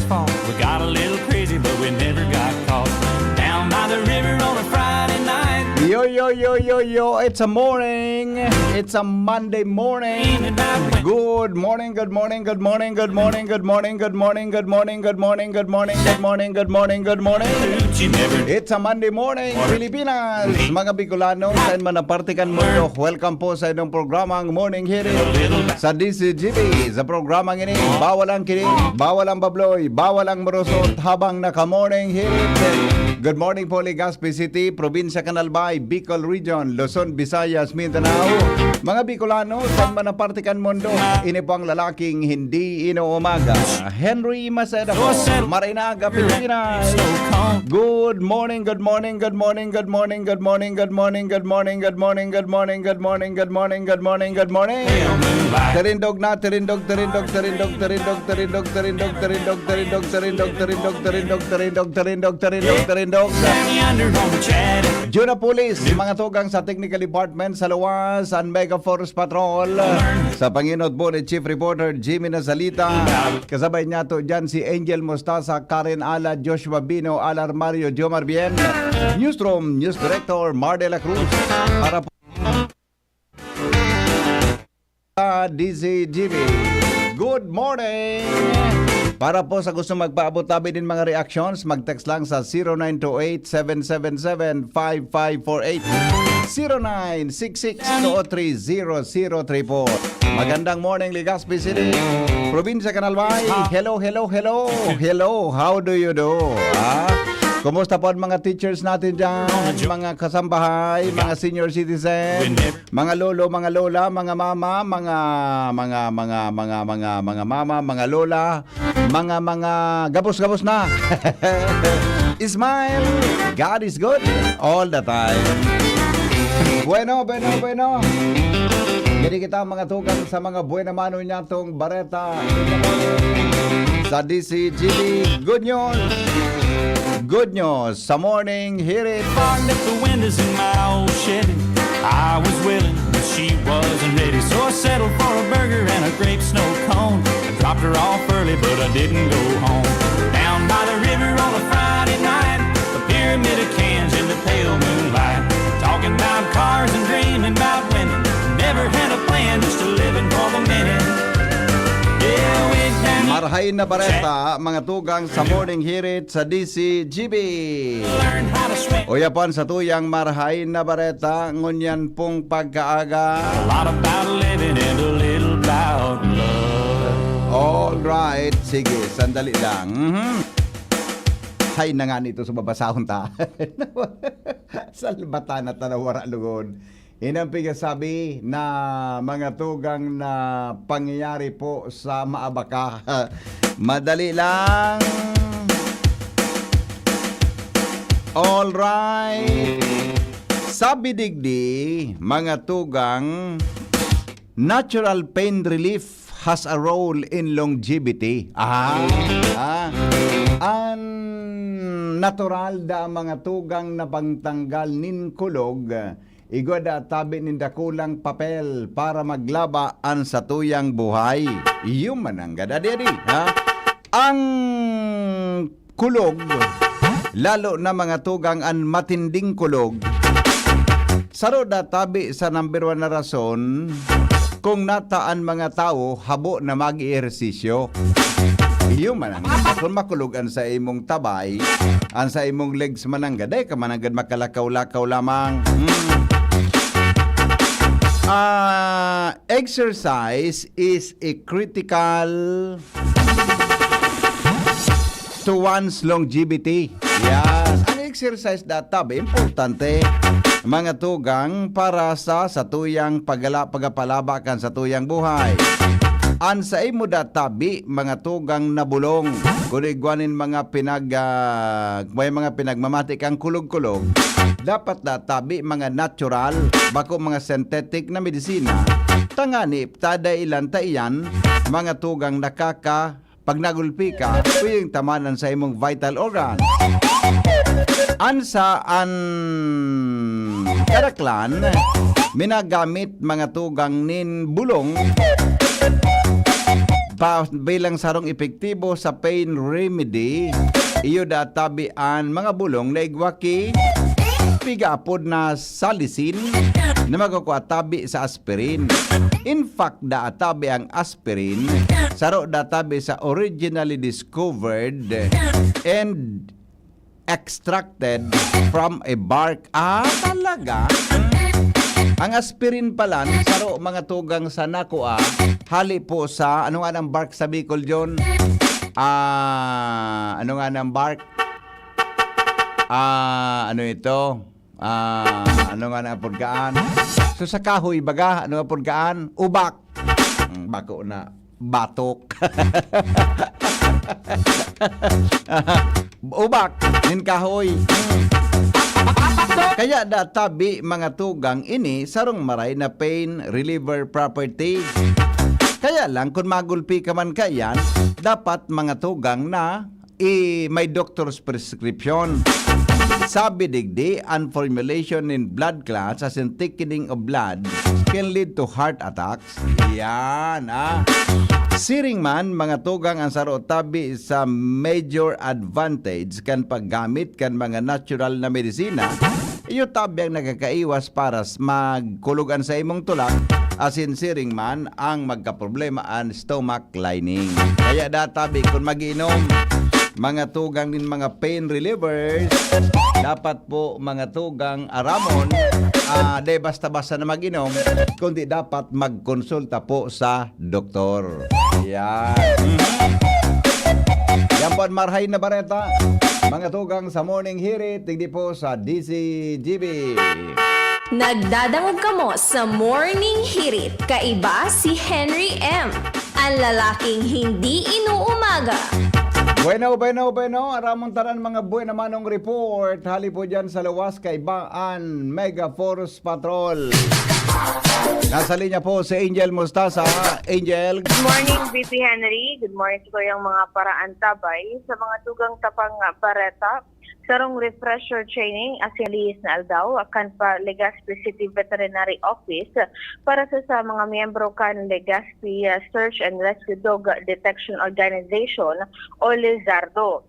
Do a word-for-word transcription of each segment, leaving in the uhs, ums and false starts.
We got a little crazy, but we never got caught. Down by the river on a Friday night. Yo, yo, yo, yo, yo, it's a morning. It's a Monday morning. Good morning, good morning, good morning, good morning, good morning, good morning, good morning, good morning, good morning, good morning, good morning, good morning. It's a Monday morning, Pilipinas. Mga Bicolano, saan man na parte kan mundo, welcome po sa inyong programang Morning Hirit sa D C G B. Sa programang ini, bawal ang kilig, bawal ang babloy, bawal ang murusot habang naka-morning hirit. Good morning po, Legazpi City, Probinsya kan Albay, Bicol Region, Luzon, Visayas, Mindanao. Mga Bicolano, saan man na parte kan mundo, ini po ang lalaking hindi inuumaga. Henry Macedo, Marinaga, Pilipinas. Good morning, good morning, good morning, good morning, good morning, good morning, good morning, good morning, good morning, good morning, good morning, good morning, good morning. Tirindog na, tirindog, tirindog, tirindog, tirindog, tirindog, tirindog, tirindog, tirindog, tirindog, tirindog, tirindog, tirindog, tirindog, tirindog, tirindog. Juna Pulis, mga tugang sa Technical Department sa luwas, ang Mega Force Patrol. Sa panginot po ni Chief Reporter Jimmy Nazalita, kasabay niya to dyan si Angel Mostasa, Karen Ala, Joshua Bino, Alar Mario, Jomar Bien. Newsroom, News Director Mar de la Cruz. Para po sa D Z G B. Good morning! Para po sa gusto magpaabot tabi din mga reactions, mag-text lang sa zero nine two eight, seven seven seven, five five four eight, zero nine six six two three zero zero three four. Magandang morning, Legazpi City, Probinsya kan Albay. Hello, hello, hello. Hello, how do you do? Ah? Kumusta po ang mga teachers natin dyan? Mga kasambahay, mga senior citizen, mga lolo, mga lola, mga mama, mga, mga, mga, mga, mga, mga mama, mga lola, mga, mga gabos-gabos na. Smile! God is good all the time. Bueno, bueno, bueno. Jadi kita mga tugang sa mga buena mano niya tong bareta sa D C G B. Good news! Good news! Sa morning, hear it! Fog up the windows in my old Chevy. I was willing, but she wasn't ready. So I settled for a burger and a grape snow cone. I dropped her off early, but I didn't go home. Down by the river on a Friday night, a pyramid of cans in the pale moonlight. Talking about cars and dreaming about women. Never had a plan, just a living for the minute. Yeah, went down Marhain na bareta, mga tugang sa Morning Hirit sa D C G B. Learn how to swim. O yapan sa tuyang marhain na bareta, ngunyan pong pagkaaga. A lot about living and a little about love. All right, sige, sandali lang. Mhm. Hay na nga nito sa babasahon ta. Salbatan at tanawara lugod. Inang pigasabi na mga tugang na pangyayari po sa maabaka. Madali lang. All right. Sabi digdi, mga tugang, natural pain relief has a role in longevity. Ah, ah. An natural da mga tugang na pagtanggal nin kulog, igwa da tabi nin dakulang papel para maglaba an satuyang buhay. Iyo man ang gadadiri, ha? Ang kulog, lalo na mga tugang an matinding kulog, saro da tabi sa number one na rason kung nata an mga tawo habo na mag-ehersisyo. Iyo man ang kung makulog an sa imong tabay, an sa imong legs mananggad, ay ka mananggad makalakaw-lakaw lamang. Hmm. Ah, exercise is a critical to one's longevity. Yes. Ang exercise da tabi, importante, mga tugang para sa satuyang pagala, pagapalaba kan satuyang buhay. An sa imo da tabi, mga tugang na bulong. Kung igwa nin mga pinag, ah, may mga pinagmamati kang kulog-kulog, dapat da tabi mga natural, bako mga synthetic na medisina. Tangani, tada ilan ta iyan, mga tugang nakaka pag nagulpi ka, pwedeng tamanan sa imong vital organ. An sa an kadaklan, minagamit mga tugang nin bulong pa, bilang sarong epektibo sa pain remedy, iyo da tabi an mga bulong na igwa ki pigaapod na salicin na magkukua tabi sa aspirin. In fact, da tabi ang aspirin, saro da tabi sa originally discovered and extracted from a bark. Ah, talaga? Ang aspirin pala, saro mga tugang sa nakua, hali po sa, ano nga ng bark sa Bicol, John? Ah, ano nga ng bark? Ah, ano ito? Ah, ano nga na purgaan? So, sa kahoy, baga, ano nga purgaan? Ubak. Mm, bako na. Batok. Ubak. Nin kahoy. Mm. Kaya da tabi mga tugang ini sarong maray na pain reliever property. Kaya lang, kung magulpi ka man kaiyan, dapat mga tugang na i-, may doctor's prescription. Sabi digdi, an formulation nin blood clots, as in thickening of blood, can lead to heart attacks. Yan, ah. Siring man, mga tugang, ang saro tabi sa major advantage kan paggamit kan mga natural na medisina, iyo tabi ang nakakaiwas para s-, magkulog an sa imong tulak, asin siring man ang magkaproblema an stomach lining. Kaya da tabi kun mag-iinom, mga tugang nin mga pain relievers, dapat po mga tugang aramon, ah, di basta-basta na mag-inom, kundi dapat magkonsulta po sa doktor. Yan. Mhm. Yan po ang marhay na bareta. Mga tugang sa Morning Hirit, digdi po sa D C G B. Nagdadangog kamo sa Morning Hirit. Kaiba si Henry M, ang lalaking hindi inuumaga. Bueno, bueno, bueno. Aramon tanan mga buena manong report. Hali po dyan sa lawas, kaiba an Mega Force Patrol. Nasa linya po si Angel Mustasa. Angel. Good morning, V P Henry. Good morning sa kayong mga paraantabay. Sa mga tugang tapang bareta, sarong refresher training asin lihis na aldaw kan pa Legazpi City Veterinary Office para sa, sa mga miyembro kan Legazpi, ah, Search and Rescue Dog Detection Organization o Lizardo.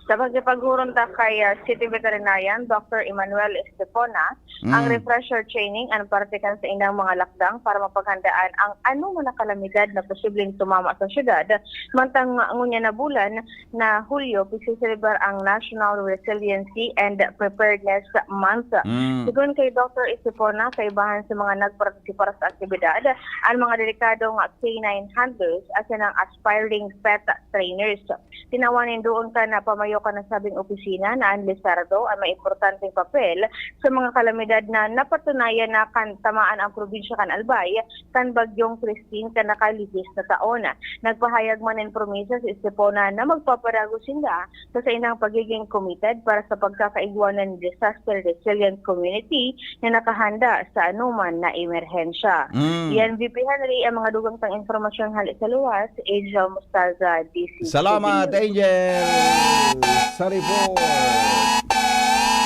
Sa pakikipaghuron ta kay, ah, City Veterinarian Doctor Emmanuel Estefona, ang Mm. refresher training an parte kan saindang mga lakdang para mapaghandaan ang anoman na kalamidad na posibleng tumama sa syudad. Mantang ngunyan na bulan na Hulyo, pagseselebrar ang National Resiliency and Preparedness Month. Mm. Sigon kay Doctor Estefona, kaibahan sa mga nagpartisipar sa aktibidad, ang mga delikadong canine handlers asin ang aspiring pet trainers. Tinawan nin duon kan pamayo kan nasabing opisina na an Lizardo an may importanteng papel sa mga kalamidad na napatunayan na kan tamaan ang probinsya kan Albay kan Bagyong Christine kan nakalihis na taon. Nagpahayag man nin promesa si Estefona na magpapadagos sinda sa saindang pagiging committed para sa pagkakaigwa nin disaster resilient community na nakahanda sa anoman na emerhensya. Mm. Yan, V P Henry, ang mga dugang tang impormasyong hali sa luwas. Angel Mostaza, D C. Salamat, Angel, sa report.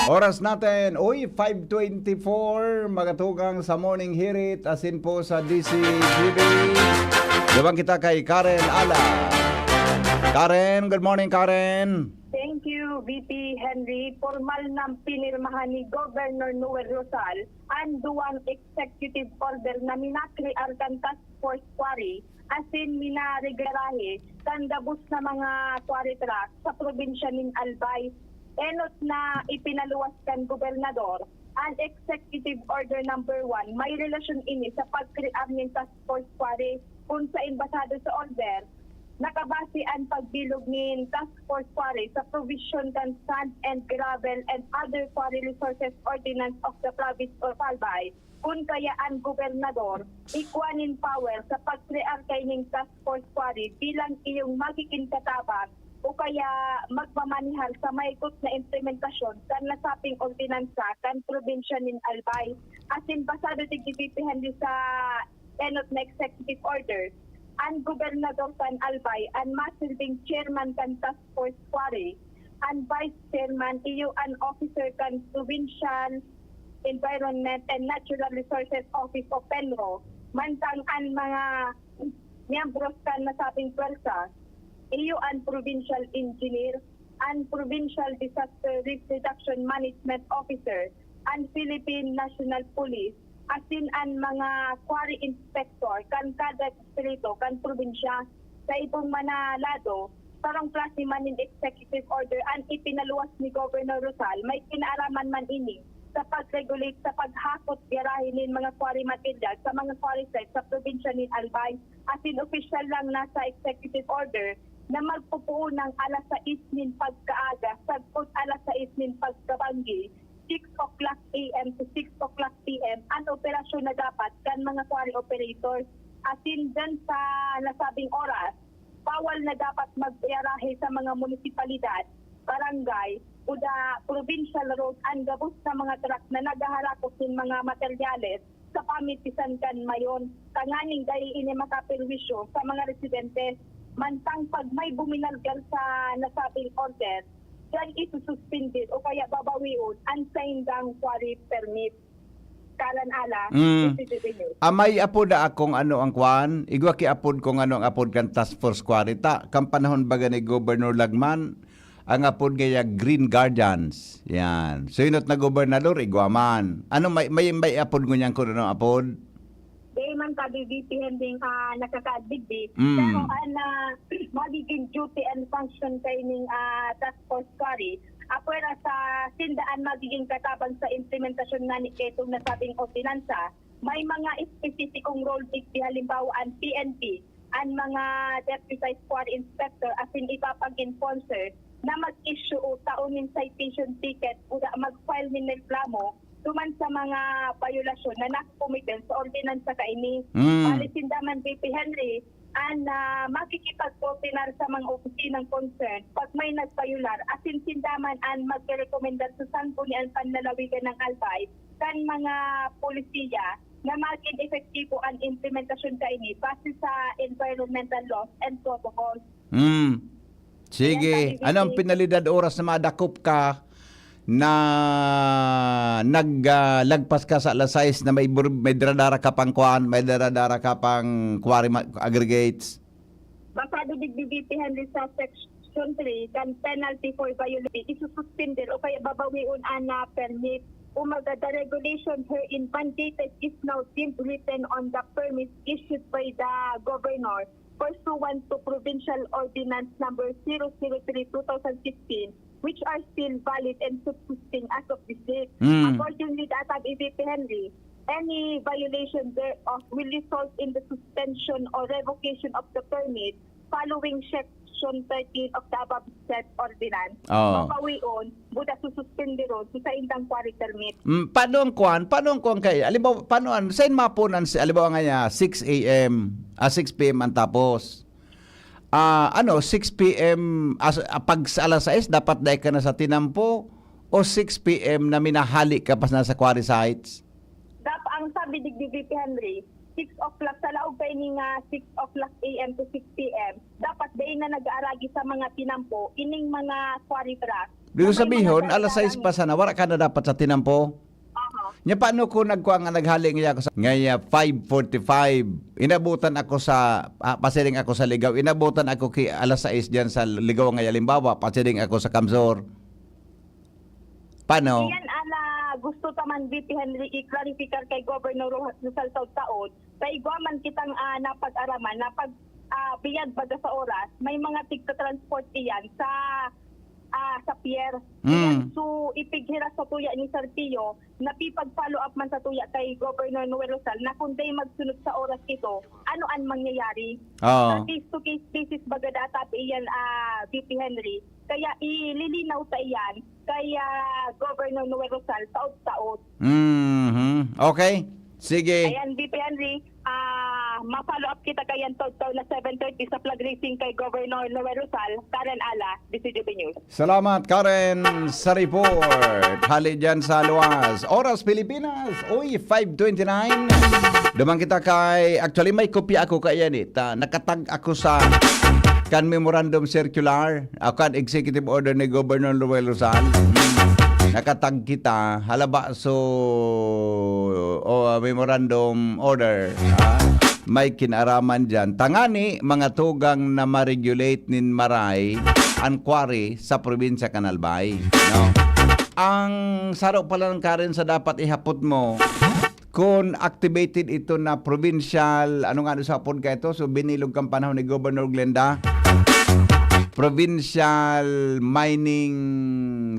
Oras natin, uy, five twenty-four, mga tugang sa Morning Hirit, asin po sa D C G B. Duman kita kay Karen Ala. Karen, good morning, Karen. Thank you, V P Henry. Formal na pinirmahan ni Governor Noel Rosal ang duwang executive order na minakrear kan Task Force Quarry asin minaregulahe kan gabos na mga quarry tract sa probinsya nin Albay. Enot na ipinaluwas kan gobernador an Executive Order Number One. May relasyon ini sa pagkrear nin Task Force Quarry, kun sain basado sa order, nakabase an pagbilog nin Task Force Quarry sa provision kan Sand and Gravel and Other Quarry Resources Ordinance of the Province of Albay, kun kaya an gobernador igwa nin power sa pagkrear kaining Task Force Quarry bilang iyong magigin katabang o kaya magmamanihar sa maikot na implementasyon kan nasabing ordinansa kan probinsya nin Albay. Asin basado digdi, V P Henry, sa enot na executive order, an gobernador kan Albay an masilbing chairman kan Task Force Quarry, an vice chairman iyo an officer kan Provincial Environment and Natural Resources Office o PENRO, mantang an mga miyembros kan nasabing pwersa, iyo an provincial engineer, an provincial disaster risk reduction management officer, an Philippine National Police, asin an mga quarry inspector kan kada distrito kan probinsya. Sa ibong manalado, sarong klase man nin executive order an ipinaluwas ni Governor Rosal, may kinaaraman man ini sa pag-regulate sa paghakot garahe nin mga quarry material sa mga quarry site sa probinsya nin Albay. Asin opisyal lang na sa executive order na magpupuon ng alas sais nin pagkaaga sagkod alas sais nin pagkabanggi, six o'clock a m to six o'clock p m, an operasyon na dapat kan mga quarry operators. Asin dyan sa nasabing oras, bawal na dapat magbiyarahe sa mga munisipalidad, barangay, o da provincial road an gabos na mga truck na naghaharakot nin mga materyales sa pamitisan kan Mayon, tanganing dai ini makaperwisyo sa mga residente. Mantang pag may buminalgar sa nasabing order, diyan isususpindi o kaya babawion an saindang quarry permit. Karan Ala, Mm. City News. Amay apod akong ano ang kwan, igwa ki apod kung ano ang apod kan Task Force Quarry ta. Kan panahon baga ni Governor Lagman, ang apod kaya Green Guardians. Yan. So, inot na gobernador, igwa man. Ano, may, may, may apod ngunyan kung ano apod? Dai man tabi V P Henry, ah, nakakadigdi. Mm. Pero an, ah, magiging duty and function kaining, ah, Task Force Quarry, apwera sa sindaan magiging katabang sa implementasyon na ni ketong nasabing ordinansa. May mga espesipikong role digdi, halimbawa an P N P, an mga deputized quarry inspector asin iba pang enforcer na mag-issue o taon nin citation ticket o da mag-file nin reklamo duman sa mga bayolasyon na nakokomiter sa ordinansa kaini. Mm. Bali, sinda man, V P Henry, an, ah, makikipagkoordinar sa mga opisinang concern pag may nagbayolar, asin sinda man an magrerekomendar sa Sangguniang Panlalawigan ng Albay kan mga polisiya na magin epektibo an implementasyon kaini base sa environmental laws and protocols. Mm. Sige. Ayan, Daddy Anong Vicky. Pinalidad oras na madakop ka na nag, ah, lagpas ka sa alas sais na may bur-, may dara-dara ka pang kuan, may dara-dara ka pang quarry ma-, aggregates? Basado digdi, V P Henry, sa Section three kan penalty for violation, isususpender o kaya babawion an, ah, permit. Kumbaga, the regulation herein mandated is now deemed written on the permit issued by the governor pursuant to Provincial Ordinance Number zero zero three two thousand sixteen, which are still valid and subsisting as of this date. Mm. Accordingly, data V P Henry, any violation thereof will result in the suspension or revocation of the permit following Section thirteen of the above said ordinance. Oo. Babawion, buda sususpenderon sa saindang quarry permit. Mm, paano ang kwan? Paano ang kwan kay? Halimbawa, paano an, sain mapunan si, halimbawa nga niya, six a m, ah, six p m ang tapos. Ah, ano, six p m, as, ah, pag sa alas sais, dapat dai ka na sa tinampo o six p m na minahali ka pa na sa quarry sites? Dap-, ang sabi digdi, V P Henry, six o'clock, sa laog pa ini nga six o'clock a m to six p m, dapat dai na nag-aaragi sa mga tinampo, ining mga quarry truck. Ibig Sa may mga sabihon, alas sais daladala pa sana, wala ka na dapat sa tinampo? Aha. Nya, paano ko nagkuha nga naghali nga ako sa, nga five forty-five? Inabutan ako sa, ah, pasiring ako sa Ligaw. Inabutan ako ki alas sais diyan sa Ligaw nga halimbawa, pasiring ako sa Kamsor. Paano? Iyan, ala, gusto ta man, V P Henry, i-clarificar kay Governor Ro-, Rosal taod-taod. Sa igwa man kitang, ah, napag-araman na pag, ah, biyag baga sa oras, may mga tigta-transport iyan sa, ah, sa pier. Mm. Iyan, so, ipighiras sa tuya ni Sir Pio, napipag-follow up man sa tuya kay Governor Noel Rosal na kung dai magsunod sa oras ito, ano an mangyayari? Oo. Sa case-to-case basis baga data iyan, ah, V P Henry. Kaya ililinaw ta iyan kay, ah, Governor Noel Rosal taod-taod. Mhm. Okay. Sige. Ayan, V P Henry, ah, ma-follow up kita kayan taod-taod na seven thirty sa flag raising kay Governor Noel Rosal, Karen Ala, D C G B News. Salamat, Karen, sa report. Hali dyan sa luwas. Oras Pilipinas, uy, five twenty-nine. Duman kita kay, actually, may kopya ako kay yan eh. Ta, nakatag ako sa kan memorandum circular, o kan executive order ni Governor Noel Rosal. Hmm. nakatag kita, halaba, so, o, memorandum order, ha? May kinaraman diyan. Tangani, mga tugang na ma-regulate nin maray an quarry sa probinsya kan Albay, no? Ang saro pala ng Karen sa dapat ihapot mo, kun activated ito na provincial, ano nga sa hapon ka ito? So, binilog kang panahon ni Governor Glenda, Provincial Mining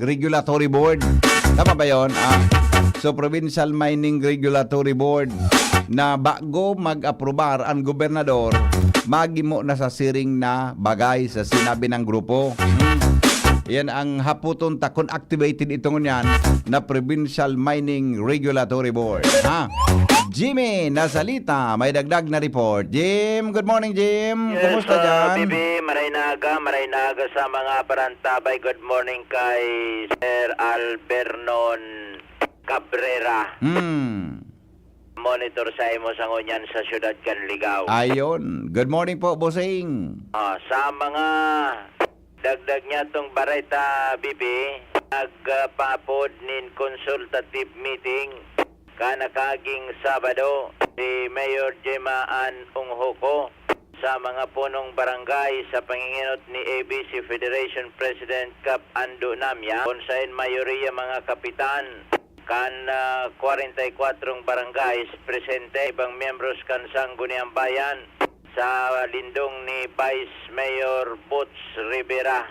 Regulatory Board. Tama ba yon? Ah, so, Provincial Mining Regulatory Board na bago mag-aprobar ang gobernador, magimo na sa siring na bagay sa sinabi ng grupo. Yan ang haputon ta kung activated ito ngunyan na Provincial Mining Regulatory Board. Ha? Jimmy Nasalita, may dagdag na report. Jim, good morning, Jim. Yes, Kumusta uh, dyan? Bibi, maray na aga, maray na aga sa mga parantabay. Good morning kay Sir Albernon Cabrera. Hmm. Monitor sa imo sa ngunyan sa siyudad kan Ligao. Ayon. Good morning po, Bossing. Ah, sa mga dagdag niya tong bareta, Bibi, nagpapod nin consultative meeting kanakaging Sabado si Mayor Gemma Ann Unghoco sa mga punong barangay sa panginginot ni A B C Federation President Cap Ando Namia, kung sain mayoriya mga kapitan kan, ah, kwarenta y kwatro barangays presente, ibang miyembros kan Sangguniang Bayan sa lindong ni Vice Mayor Boots Rivera.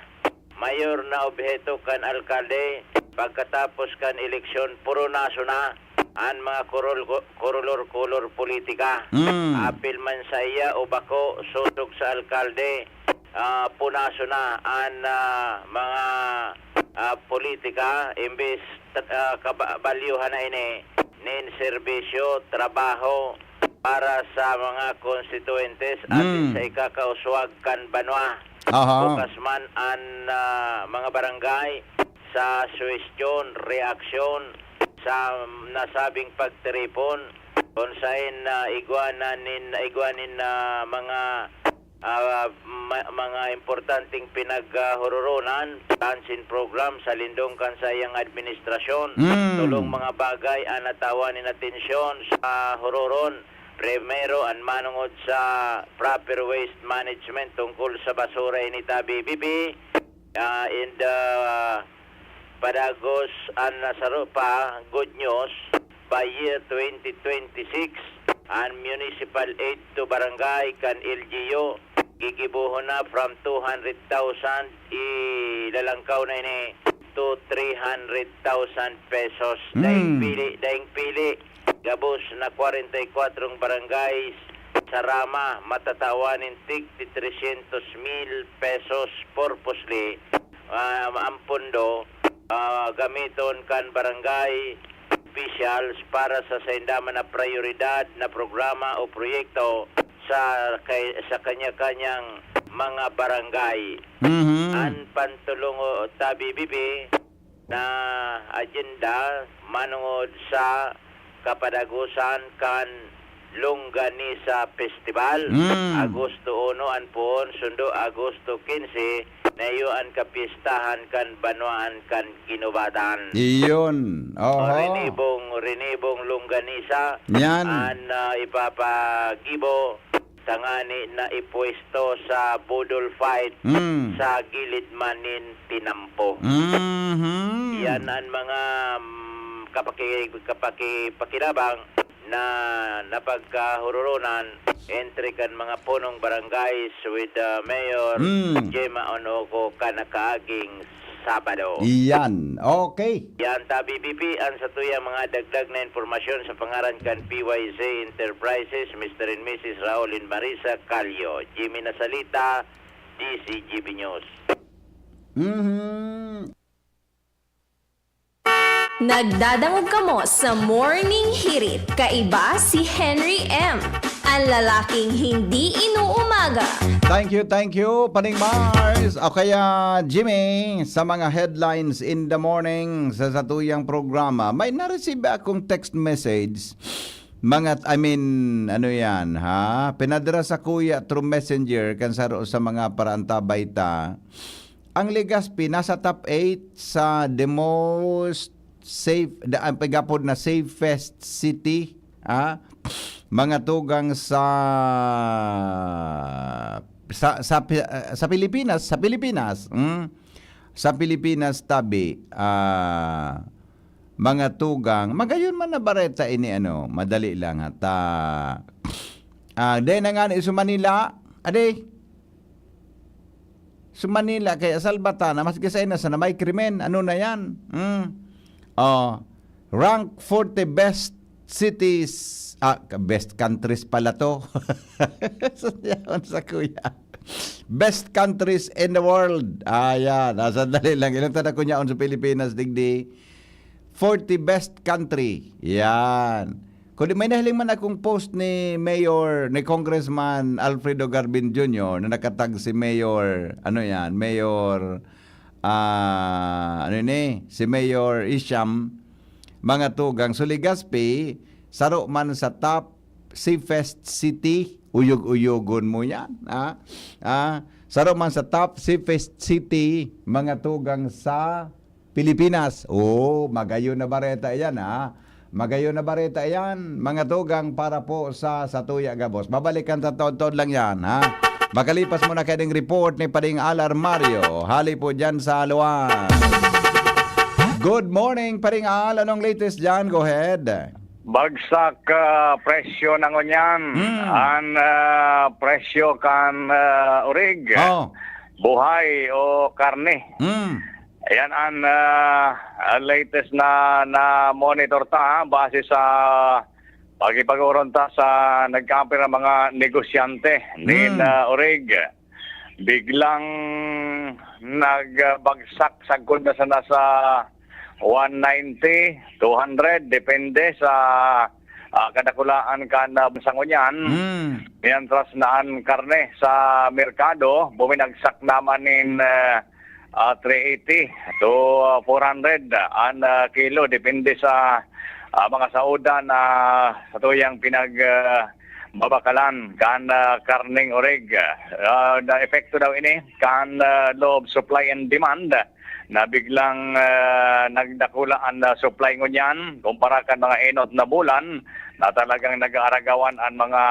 Mayor na obheto kan alkalde pagkatapos kan eleksyon, puronaso na an mga kurul-, kurulor-kulor politika. Mm. Apil man sa iya o bako, sosog sa alkalde, ah, punaso na an, ah, mga, ah, politika, imbes, ah, kaba-, balyuhan na ini nin serbisyo, trabaho para sa mga konstituyentes asin Mm. sa ikakauswag kan banwa. Aha. Bukas man an, ah, mga barangay sa suwestyon, reaksyon sa nasabing pagtiripon, kung saen na igwa na nin, igwa nin, ah, mga, ah, ma-, mga importanteng pinaghororonan, dancing program sa lindong kan saiyang administrasyon. Mm. Tolong mga bagay an natawan nin atensyon sa hororon. Primero, an manongod sa proper waste management tungkol sa basura ini ta, B B B. Ah, and, ah, padagos an nasaro pa, good news, by year twenty twenty-six, an municipal aid to barangay kan L G U, gigibohon na from two hundred thousand, ilalangkaw na ini to three hundred thousand pesos. Daing Hmm. pili, daing pili, gabos na kwarenta y kwatro barangay sa Rama, matatawan nin tig trescientos mil pesos purposely, ah, ang pondo, ah, gamiton kan barangay officials para sa sainda man na prayoridad na programa o proyekto sa kay, sa kanya-kanyang mga barangay. Mhm. An pantulong o ta, B B B, na agenda manongod sa kapadagosan kan Longganisa Festival, Mm. Agosto uno an puon, sundo Agosto quince, na iyo an kapistahan kan banwaan kan Guinobatan. Iyon. Oho. Rinibong, rinibong Longganisa Yan. an, ah, ipapagibo tangani na ipwesto sa boodle fight Mm. sa gilid man nin tinampo. Mhm. Yan ang mga, mm, kapaki-, kapaki-, pakilabang na napagkahuroronan entre kan mga punong barangays with, ah, Mayor Mm. Gemma Onoco kanakaaging Sabado. Iyan. Okay. Yan ta, B B P, ang satuyang mga dagdag na impormasyon sa pangaran kan P Y Z Enterprises, Mister and Missus Raul and Marisa Calio. Jimmy Nasalita, D Z G B News. Mhm. Nagdadangog kamo sa Morning Hirit. Kaiba si Henry M, ang lalaking hindi inuumaga. Thank you, thank you, Paning Mars. O kaya, Jimmy, sa mga headlines in the morning sa satuyang programa, may na-receive akong text message. Mga, I mean, ano yan, ha? Pinadra sa kuya through messenger, kan saro sa mga paraantabay ta. Ang Legazpi nasa top eight sa the most safe, da-, ang pag-apod na safest city, ah, mga tugang sa, sa, sa Pi-, ah, sa Pilipinas, sa Pilipinas, hmm? Sa Pilipinas, tabi, ah, mga tugang, magayon man na bareta ini, ano, madali lang, ha, ta, ah, dai na nga ni sa Manila, ade, sa Manila, kaya salbata na, maski sa ina, sa na may krimen, ano na yan? Hmm. Oh, rank forty best cities, ah, best countries pala to. Sa yaon sa kuya. Best countries in the world. Ah, yan. Ah, sandali lang. Ilang tada ko niyaon sa Pilipinas, digdi? Forty best country. Yan. Kundi may nahiling man akong post ni Mayor, ni Congressman Alfredo Garbin Junior na nakatag si Mayor, ano yan, Mayor, ah, ano ni, si Mayor Isham, mga tugang. So, Legazpi, saro man sa top safest city, uyog-uyogon mo yan, ha? Ah, saro man sa top safest city, mga tugang sa Pilipinas. Oh, magayon na bareta yan, ha? Magayon na bareta yan, mga tugang, para po sa, sa tuya gabos. Babalikan ta taon-taon lang yan, ha? Makalipas muna kaning report ni Pading Alar Mario. Hali po dyan sa Aluan. Good morning, Pading Al. Anong latest dyan? Go ahead. Bagsak, ah, presyo na ngunyan. Hmm. An, ah, presyo kan, ah, urig, Oh. buhay o karne. Hmm. Ayan an, ah, ah, latest na, na monitor ta, ha, base sa pakikipag-oron ta sa nagkaapir na mga negosyante nin, Hmm. ah, urig. Biglang nagbagsak sagkod na sana sa one ninety, two hundred, depende sa, ah, kadakulaan kan, ah, bansa ngunyan. Hmm. Mientras na an karne sa merkado, buminagsak naman nin, ah, ah, three eighty to, ah, four hundred an, ah, kilo, depende sa, ah, mga saodan na sa tuyang pinag, ah, babakalan kan, ah, karneng orig. Ah, naepekto daw ini kan, ah, law of supply and demand na biglang, ah, nagdakula an, ah, supply ngunyan kumpara kan mga enot na bulan na talagang nag-aaragawan an mga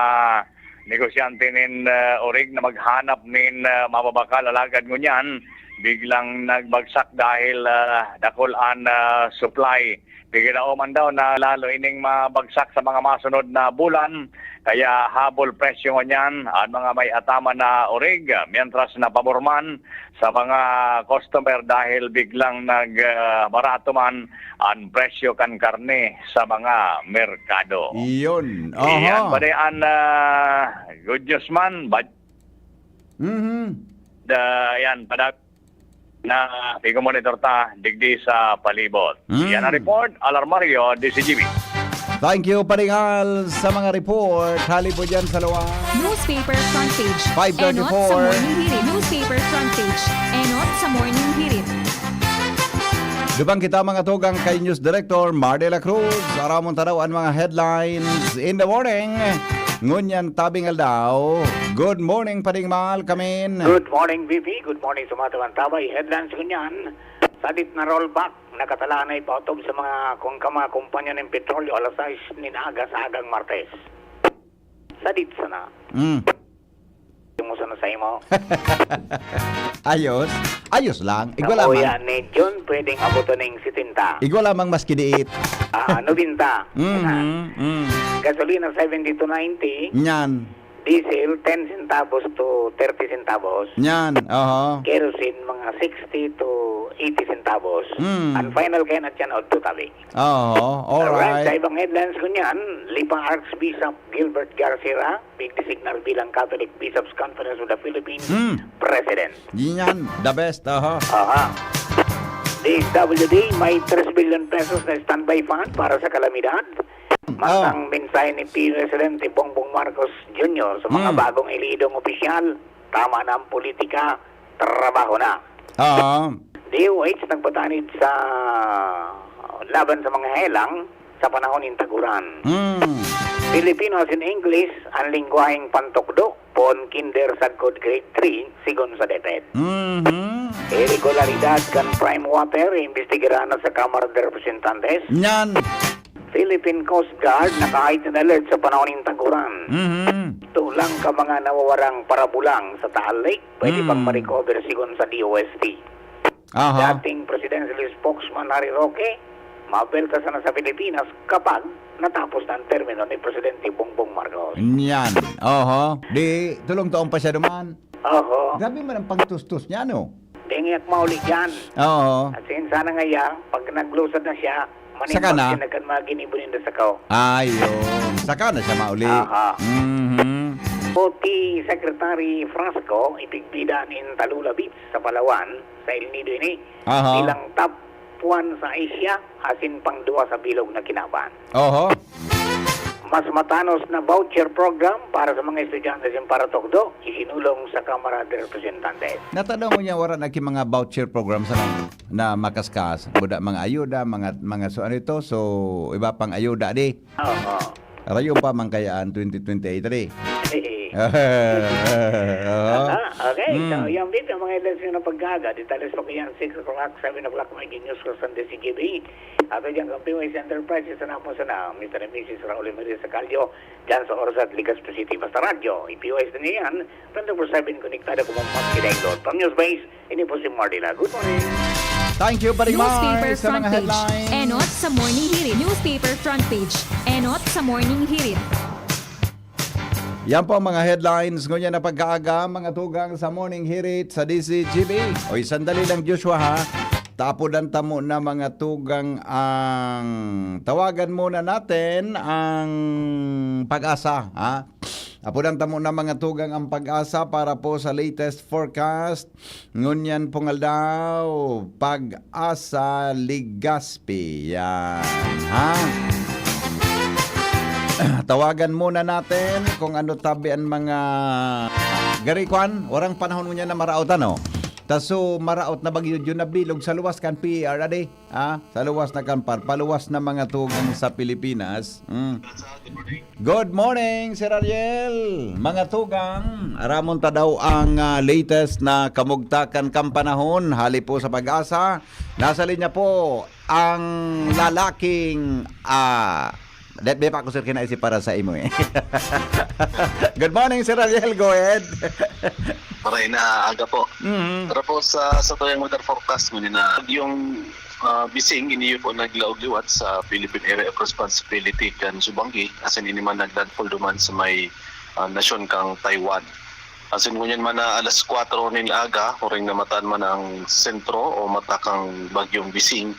negosyante nin, ah, orig na maghanap nin, ah, mababakal. Alagad ngunyan, biglang nagbagsak dahil, ah, dakul an, ah, supply. Pigiraoman daw na lalo ining mabagsak sa mga masunod na bulan, kaya habol presyo ngunyan an mga may ataman na orig, mientras na pabor man sa mga customer dahil biglang nag, ah, barato man an presyo kan karne sa mga merkado. Iyon. Iyan, Aha. pwede an, ah, good news man, bad, Mhm. ah, yan, pada-, na pigmonitor ta digdi sa palibot. Mm. Yan ang report, Alarmario, D C G B. Thank you, Paringal, sa mga report. Hali po dyan sa luwa. Newspaper front page. Five thirty-four. Enot sa Morning Hirit. Newspaper front page. Enot sa Morning Hirit. Dubang kita, mga tugang, kay News Director Mar de la Cruz. Aramon ta daw an mga headlines in the morning. Ngunyan tabing aldaw. Good morning, Pading Mal, kamin. Good morning, V P. Good morning sa mga tugang tabay. Headlines ngunyan, sadit na rollback, nakatalaan na ipaotob sa mga kung kama kumpanya nin petrolyo alas sais nin aga sa agang Martes. Sadit sana. Mm. Yung mo sana sa imo. Ayos. Ayos lang. Igwa Sa lamang. uya ni Jun, pwedeng abuton ning setenta. Igwa lamang maski diit. Ah, nobenta. Mhm, Yan na. mm. Gasolina, seventy to ninety. Yan. Diesel, ten centavos to thirty centavos. Yan, oho. Kerosene, mga sixty to eighty centavos. Mm. Ang final kaya na tiyan, odto tabi. Oho, Alright, alright. sa ibang headlines ko niyan, Lipa Archbishop Gilbert Garcia, big designal bilang Catholic Bishops Conference of the Philippines Mm. President. Yan, the best, oho. Aha. D S W D, may tres bilyon pesos na standby fund para sa kalamidad. Oh. Mantang mensahe ni P B S Presidente Bongbong Marcos Junior sa mga Hmm. bagong elidong opisyal, "Tama na ang politika, trabaho na." Oo. D O H nagpatanid sa laban sa mga helang sa panahon nin taguran. Hmm. Filipino as in English ang lengguwaheng pantukdo poon kinder sagkod grade three, sigon sa DepEd. Mhm. Iregularidad kan Prime Water, iimbestigaran na sa Kamara de Representantes. Nyan. Philippine Coast Guard naka-heightened alert sa panahon nin tag-uran. Mhm. Tulang ka mga nawawarang parabulang sa Taal Lake, pwede pang Mm. ma-recover sigon sa D O S T. Aha. Dating presidential spokesman Harry Roque, mabelta sana sa Pilipinas kapag natapos na ang termino ni Presidente Bongbong Marcos. Nyan. Oho. Di, tulong taon pa siya duman. Oho. Grabe man ang pangtustos niya, no? Di ngayak mauli dyan. Oo. At sin sana ngaya, pag naglusad na siya, manimbag Saka na. siya na kan mga ginibo ninda sa kao. Ayun. Saka na siya mauli. Aha. Mhm. O ti Secretary Frasco, ipigpida nin Talula Beach sa Palawan, sa El Nido ini, Aha. bilang top one sa Asia, asin pangduwa sa bilog na kinaban. Oho. Mas matanos na voucher program para sa mga estudyante sa paratokdo, isinulong sa Kamara de Representantes. Natanaw mo niya, wala na ki mga voucher program sa na, na makaskas. Buda mga ayuda, mga, mga so ano ito, so iba pang ayuda di. Oo. Rayo pa man kaya ang twenty twenty-eight, di? Eh, Oo. Aha, okay. So, Mm. yan din ang mga headlines na pag-aaga. Detalles pa ko yan, six o'clock, seven o'clock, may news ko sa D C G B. Ato dyan, Kampiway Enterprises, sana po sana, Mister and Missus Raul Emilio Sacalio, dyan sa Orsat, Legazpi City. Basta radyo, i-P O S na niya yan, twenty-four seven konektado kung mapakinig doon. From News Base, ini po si Mardy Lag. Good morning. Thank you very Newspaper much sa front mga page. headlines. Enot sa Morning Hirit. Newspaper front page. Enot sa Morning Hirit. Yan po ang mga headlines ngunyan na pag-aaga, mga tugang sa Morning Hirit sa D C G B. Oy, sandali lang, Joshua, ha? Tapodan tamo na, mga tugang, ang tawagan muna natin ang Pag-asa, ha? Apodan tamo na, mga tugang, ang Pag-asa para po sa latest forecast. Ngunyan pong aldaw, Pag-asa, Legazpi. Yan, ha? Tawagan muna natin kung ano tabi ang mga gari kwan. Warang panahon ngunyan na maraot, ano? Taso maraot na bagyo, yun na bilog sa luwas kan P E R, adi? Ha? Sa luwas na kan par, paluwas na, mga tugang sa Pilipinas. Mm. Good morning, Sir Ariel. Mga tugang, aramon ta daw ang, ah, latest na kamugtakan kan panahon. Hali po sa Pag-asa. Nasa linya po ang lalaking, ah, dahil may pa ako, sir, kinaisip para sa imo, eh. Good morning, Sir Ariel. Go ahead. Maray na aga po. Mhm. Pero po sa, sa tuyang weather forecast, ngunyan na yung, ah, Bising, ini po naglaog liwat sa Philippine Area of Responsibility kan Subangi, asin ini man naglandfall duman sa may, ah, nasyon kang Taiwan. Asin ngunyan man na alas kwatro nin aga, huring namatan man ang sentro o mata kang Bagyong Bising,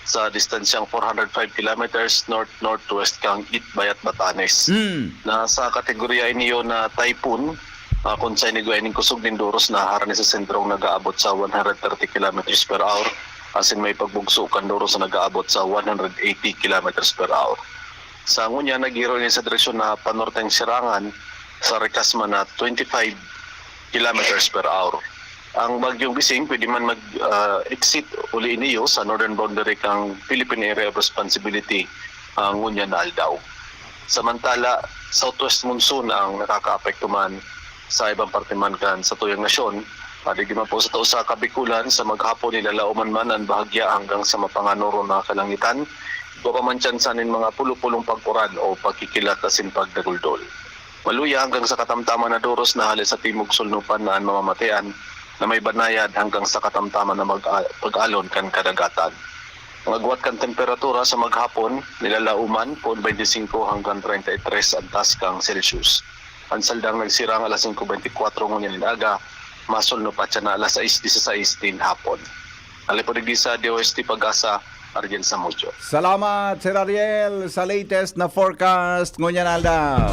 sa distansyang four hundred five kilometers north-northwest kang Itbayat, Batanes. Mm. Na sa kategorya ini yon na typhoon, ah, kun sa inigwa ining kusog nin doros na harani sa sentrong nag-aabot sa one hundred thirty kilometers per hour, asin may pagbugso kan doros na nag-aabot sa one hundred eighty kilometers per hour. Sa ngunyan, naghiro ini sa direksyon na panorteng sirangan sa rikas man na twenty-five kilometers per hour. Ang Bagyong Bising pwede man mag, ah, exit uli niyo sa northern boundary kang Philippine Area of Responsibility, ah, ngunyan na aldaw. Samantala, southwest monsoon ang nakakaapekto man sa ibang parte man kan sa tuyang nasyon. Adi di man po sa tao sa Kabikulan, sa maghapon, nilalauman man an bahagya hanggang sa mapanganoro na kalangitan. Igwa pa man tsansa nin mga pulo-pulong pag-uran o pagkikilat asin pagdaguldol. Maluya hanggang sa katamtaman na doros na hale sa timog sulnupan na an mamamatean, na may banayad hanggang sa katamtaman na mag-, pag-alon kan kadagatan. Ang agwat kan temperatura sa maghapon, nilalauman, poon twenty-five hanggang treinta y tres an taas kang Celsius. An saldang nagsirang alas singko beintikwatro ngunyan nin aga, masulno pa siya na alas sais disisais nin hapon. Hali po digdi sa D O S T Pag-asa, Ariel Samudio. Salamat, Sir Ariel, sa latest na forecast ngunyan aldaw.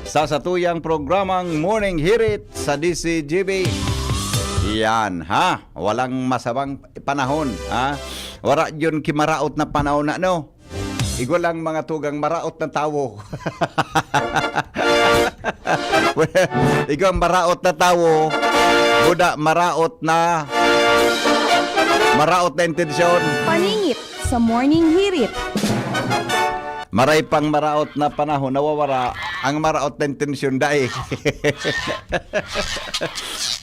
Sa satuyang programang Morning Hirit sa D C G B. Yan, ha? Walang masamang panahon, ha? Wara yun kimaraot na panahon na, no? Igwa lang, mga tugang, maraot na tawo. Igwang maraot na tawo, buda maraot na, maraot na intensyon. Paningit sa Morning Hirit. Maray pang maraot na panahon, nawawara ang maraot na intensyon dai.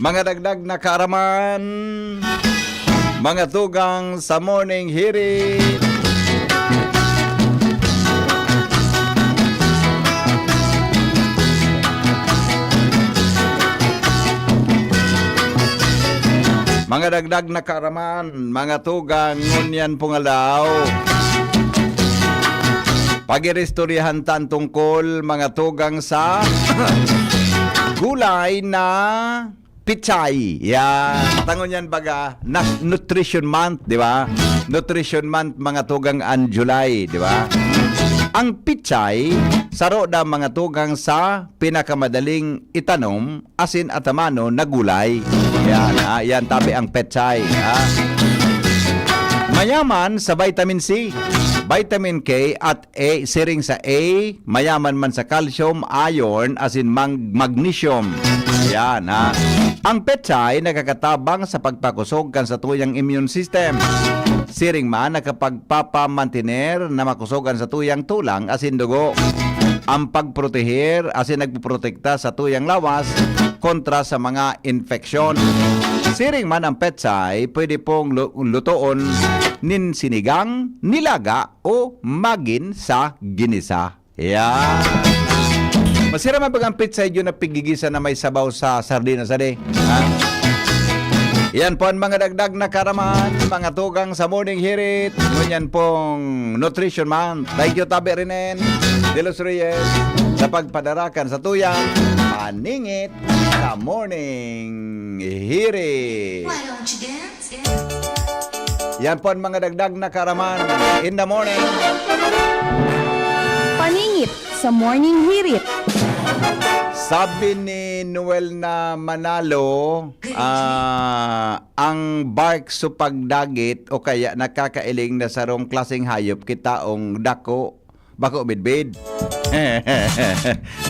Mga dagdag na kaaraman, mga tugang sa Morning Hirit. Mga dagdag na kaaraman, mga tugang, ngunyan pong aldaw. Pag-iristoryahan tan tungkol, mga tugang, sa gulay na pechay. Yan. Tangon yan baga, na Nutrition Month, di ba? Nutrition Month, mga tugang, an July, di ba? Ang pechay, saro da, mga tugang, sa pinakamadaling itanom asin atamano na gulay. Yan, ha? Yan, tabi ang pechay, ha? Mayaman sa vitamin C, vitamin K at A, siring sa A, mayaman man sa calcium, iron, asin mang-, magnesium. Yan, ha? Ang pechay nakakatabang sa pagpakusog kan satuyang immune system. Siring man, nakapagpapamantiner na makusog an satuyang tulang asin dugo. Ang pagproteher asin nagpoprotekta sa tuyang lawas kontra sa mga infeksyon. Siring man ang pechay, pwede pong lu-, lutoon nin sinigang, nilaga o magin sa ginisa. Yan. Masira man pag ang pechay yun na pigigisa na may sabaw sa sardinas, ade. Ha? Yan po ang mga dagdag na karaman, mga tugang sa Morning Hirit. Ngunyan pong Nutrition Month. Thank you, Tabi Rinen de los Reyes, sa pagpadarakan sa tuyang paningit sa Morning Hirit. Why don't you dance? Yan po ang mga dagdag na karaman in the morning. Paningit sa Morning Hirit. Sabi ni Noel na Manalo, ah, ang bark supag dagit o kaya nakakailing na sarong klaseng hayop kitaong dako, bako midbid.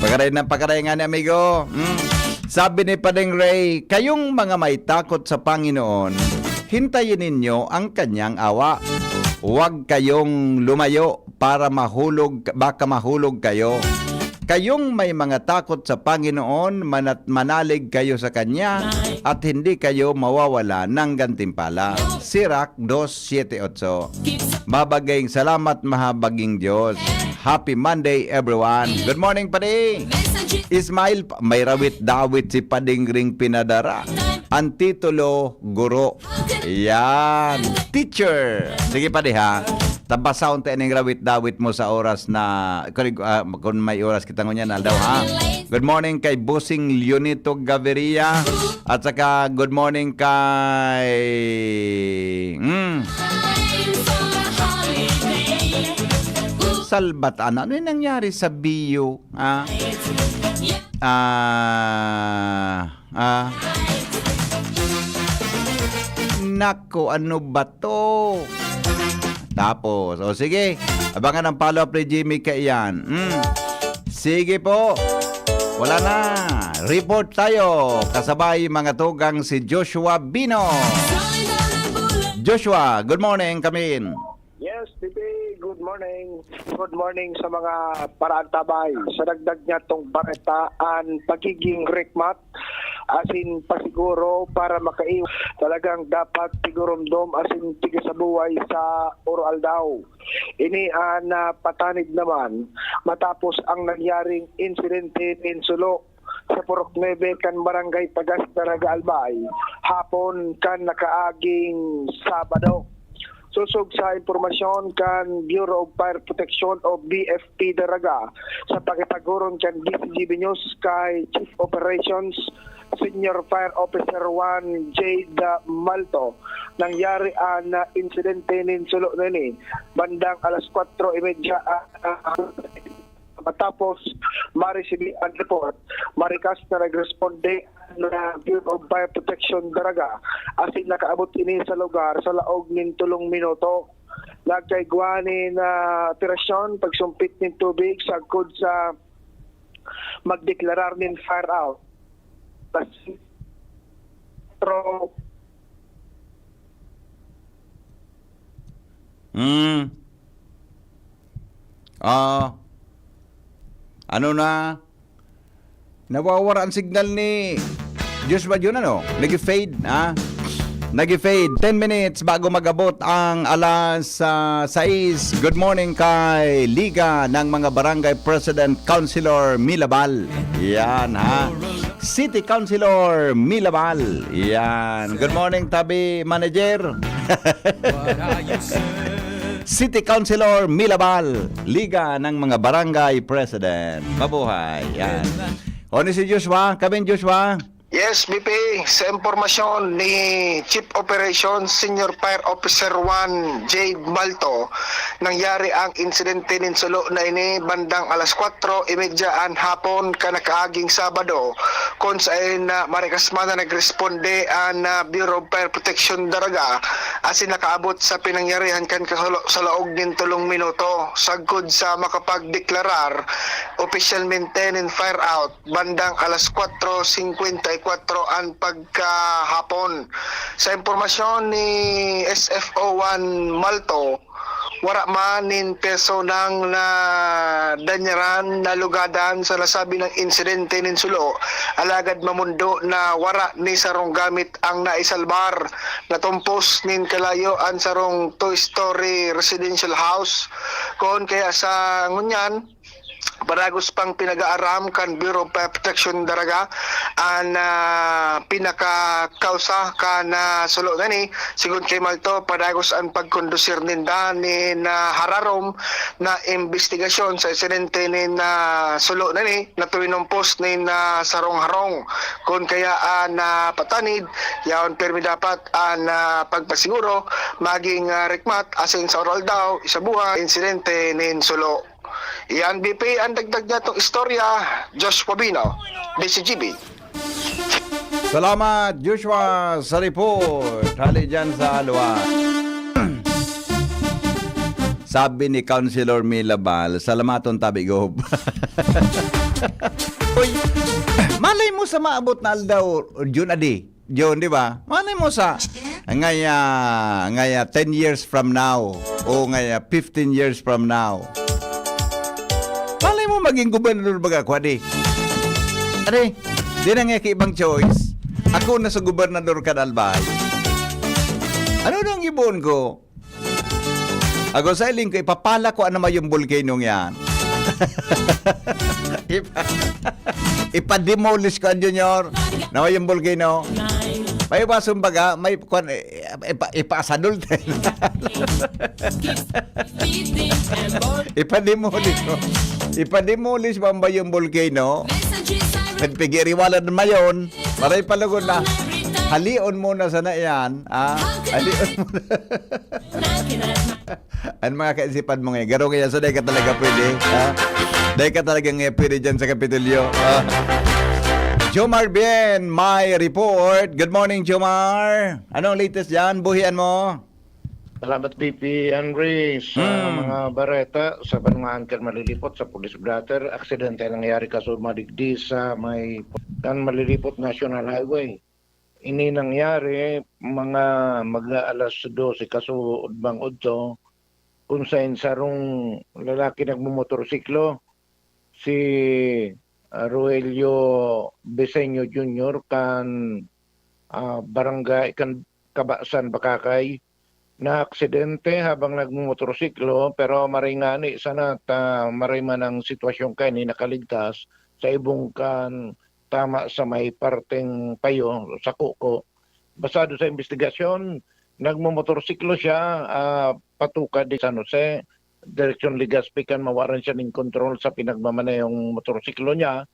Pakaray na pakaray nga ni, amigo. Mm. Sabi ni Padeng Ray, "Kayong mga may takot sa Panginoon, hintayin ninyo ang kanyang awa. Huwag kayong lumayo para mahulog, baka mahulog kayo. Kayong may mga takot sa Panginoon, manat-, manalig kayo sa Kanya at hindi kayo mawawala ng gantimpala." Sirach dos siete ocho. Mabaging salamat, mahabaging Diyos. Happy Monday, everyone. Good morning, pare. Ismail, may rawit-dawit si Pading Ring pinadara. Ang titulo, guro. Yan. Teacher. Sige, pare, ha. Tabasahon tayo ning rawit-dawit mo sa oras na, kung, ah, kung may oras kita ngunyan, aldaw, ha. Good morning kay Bossing Leonito Gaviria. At saka, good morning kay, mm, Salbat, ano? Ano yung nangyari sa Bio? Ah? Ah, ah. Nako, ano ba to? Tapos, o sige, abangan ang follow-up ni Jimmy kaiyan. Mm. Sige po. Wala na. Report tayo. Kasabay mga tugang si Joshua Bino. Joshua, good morning, kamin. Yes, T P, good morning. Good morning sa mga paraantabay. Sa dagdag niya tong bareta, ang pagiging rikmat, asin pasiguro para makaiwas, talagang dapat tigurumdom asin tigasabuhay sa oro-aldaw. Ini ang, ah, patanid naman matapos ang nangyaring insidente nin sulo sa Purok Nuebe kan Barangay Tagas, Daraga, Albay, hapon kan nakaaging Sabado. Sosog sa impormasyon kan Bureau of Fire Protection o B F P Daraga, sa pakipaghuron kan D Z G B News kay Chief Operations Senior Fire Officer one Jade Malto, nangyari an, ah, insidente nin sulo nini bandang alas kwatro y medya, ah, ah, matapos maresibi an report, marikas na nagresponde ang, ah, Bureau of Fire Protection Daraga, asin nakaabot ini sa lugar sa laog nin tolong minuto. Nagkaigwa nin, ah, operasyon pagsumpit nin tubig sagkod sa magdeklarar nin fire out. Pero Mm. Ah, ano na? Nawawara ang signal ni Joshua Jun, ano? Nag-fade, ha? Nag-fade. Ten minutes bago mag-abot ang alas, ah, sais. Good morning kay Liga ng mga Barangay President Councilor Milabal. Yan, ha? City Councilor Milabal. Yan. Good morning, Tabi Manager. City Councilor Milabal, Liga ng mga Barangay President. Mabuhay. Yan. O ni si Joshua, kami Joshua. Yes, B P, sa impormasyon ni Chief Operations Senior Fire Officer one Jade Malto, nangyari ang insidente nin sulo na ini bandang alas kwatro y media an hapon kan nakaaging Sabado, kun saen na marikas man na nagresponde an, ah, Bureau of Fire Protection Daraga asin nakaabot sa pinangyarihan kan kasulo sa laog nin tolong minuto. Sagkod sa makapagdeklarar opisyalmente nin fire out, bandang alas kwatro singkwenta y kwatro an pagkahapon. Sa impormasyon ni S F O one Malto, wara man nin personang nadanyaran, nalugadan sa nasabi nang insidente nin sulo, alagad mamundo na wara ni sarong gamit ang naisalbar. Natumpos nin kalayo an sarong two-story residential house. Kun kaya sa ngunyan, padagos pang pinag-aaram kan Bureau of Fire Protection Daraga an, ah, pinakakausa kan, ah, sulo na ini. Sigon kay Malto, padagos an pagkondusir ninda nin, ah, hararom na imbestigasyon sa insidente nin, ah, sulo na ini na twinumpos nin, ah, sarong harong. Kun kaya an, ah, patanid, yaon pirmi dapat an, ah, pagpasiguro maging, ah, rikmat asin sa oral daw, isabuhan insidente nin sulo. Iyan, B P, ang dagdag niya itong istorya. Josh Pabino, D C G B. Salamat, Joshua, sa report. Hali dyan sa Alwa. Sabi ni Councilor Milabal, "Salamaton, Tabi Gob." Uy, malay mo sa maabot na aldaw, Jun, adi. Jun, di ba? Malay mo sa, ngaya, ngaya ten years from now, o ngaya fifteen years from now. Malay mo maging gobernador baga ako, adi. Adi, di na nga ibang choice. Ako na sa gobernador kan Albay. Ano nang ibon ko? Ako sa iling ko, ipapala ko ano mayong volcano yan. Ipa-, ipa-demolish ko, Junior. Na mayong volcano. May iba, sumbaga, may kwan, eh, ipa-, ipasadol tayo. Ipa-demolish mo. Ipa-demolish mo ang bayong volcano. Nagpigiriwala na mayon. Maray pa lugod na. Halion mo na sana yan. Ah, halion mo na. Ang mga kaisipan mo ngayon, garo kaya so, dahil ka talaga pwede, ha? Dahil ka talaga ngayon pwede dyan sa Kapitolyo, ha? Jomar Bien, may report. Good morning, Jomar. Anong latest dyan? Buhian mo? Salamat, B P Henry, sa Hmm. mga bareta. Sa banwaan kan Malilipot, sa Police Blotter, aksidente nangyari kasuma digdi sa may kan Malilipot National Highway. Ini nangyari mga mag-aalas dose kasuodmang udto, kung sain sarong lalaki nagmomotorsiklo, si, ah, Roelio Beseño Junior kan, ah, barangay, kan Kabasan, Bacacay, naaksidente habang nagmomotorsiklo, pero maray ngani sana ta maray man ang sitwasyon kaini nakaligtas sa ibong kan tama sa may parteng payo, sa kuko. Basado sa imbestigasyon, nagmomotorsiklo siya, ah, patukad di San Jose, direksyon Legazpi kan mawaran siya nin kontrol sa pinagmamanehong motorsiklo niya.